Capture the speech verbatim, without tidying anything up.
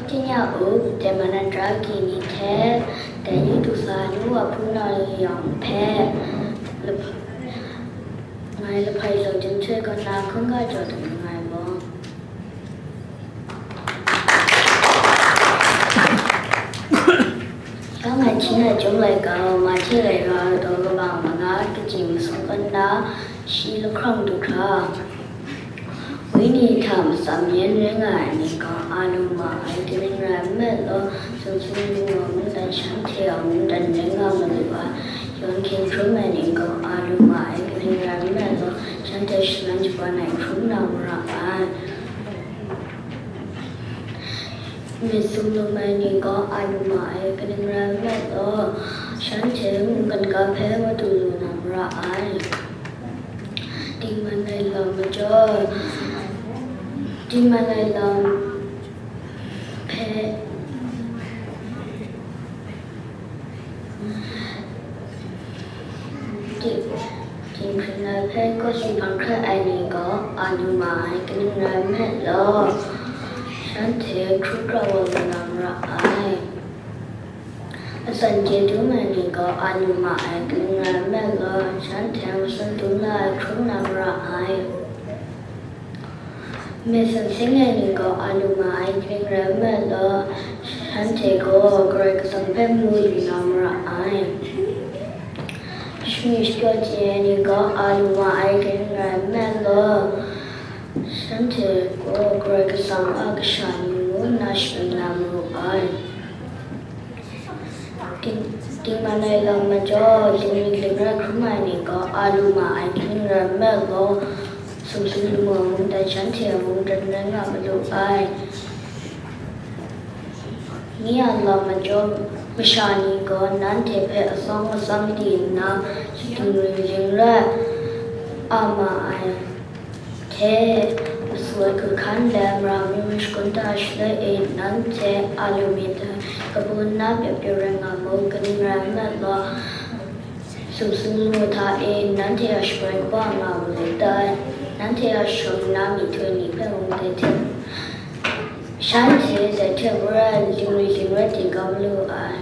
Tinnya u, dai man na tara ki ni hte, dai ni du sa ai nu wa hpung na yawng hpe, ngai lahpai zawn chyum hte kaw na hkungga jaw dat nngai gaw. Ya ngai hti na chyum laika, Mahte laika daw kabang manga kaji masum kaw nna shi lahkrang du hkra, Wenyi hta matsam yan rai nga ai ni gaw a lu ma ai, kaning rai nme law, sumsing lu wa mungdan shanhte a mungdan rai nga ma lu ai. Yawn hkying hkrum ai ni gaw a lu ma ai, kaning rai nme law, shanhte shalan shaban ai hkrum na mara ai. Myit sumlum ai ni gaw a lu ma ai, kaning rai nme law, shanhte mungkan ga hpe madu lu na mara ai. Dingman ai lam majaw, dingman ai lam hpe, di-, dinghpring ai hpe kawsi hpang hkrat ai ni gaw a lu ma ai, kaning rai nme law, shanhte hkru hkra wa lu na mara ai. Asan chye dum ai ni gaw a lu ma ai, kaning rai nme law, shanhte masun dum la ai hkrum na mara ai. Myit sumsing ai ni gaw a lu ma ai, kaning rai nme law, shanhte gaw Karai Kasang hpe mu lu na mara ai. Shani shapyaw chye ai ni gaw a lu ma ai, kaning rai nme law, shanhte gaw Karai Kasang a kasha ni ngu nna shapring na maru ai. Ding-, dingman ai lam majaw, dinglik dingrai hkrum ai ni gaw a lu ma ai, kaning rai nme law, sumsing lu ai mungdan shanhte a mungdan rai nga ma lu ai. Ni a lam majaw, masha ni gaw nanhte hpe atsawm atsam di nna, dingring dingrai a ma ai. Hte, masu ai hku hkan let, mara mung shakun ta shaloi e, nanhte a lu myit dai, kabu nna pyaw pyaw rai nga mu, kaning rai nme law, sumsing lu hta e, nanhte a shabrai kaba nga mu let dai, nanhte a shawng nna myihtoi ni hpe mung dai hte, shanhte dai hte mara dingri dingrai dinga malu ai.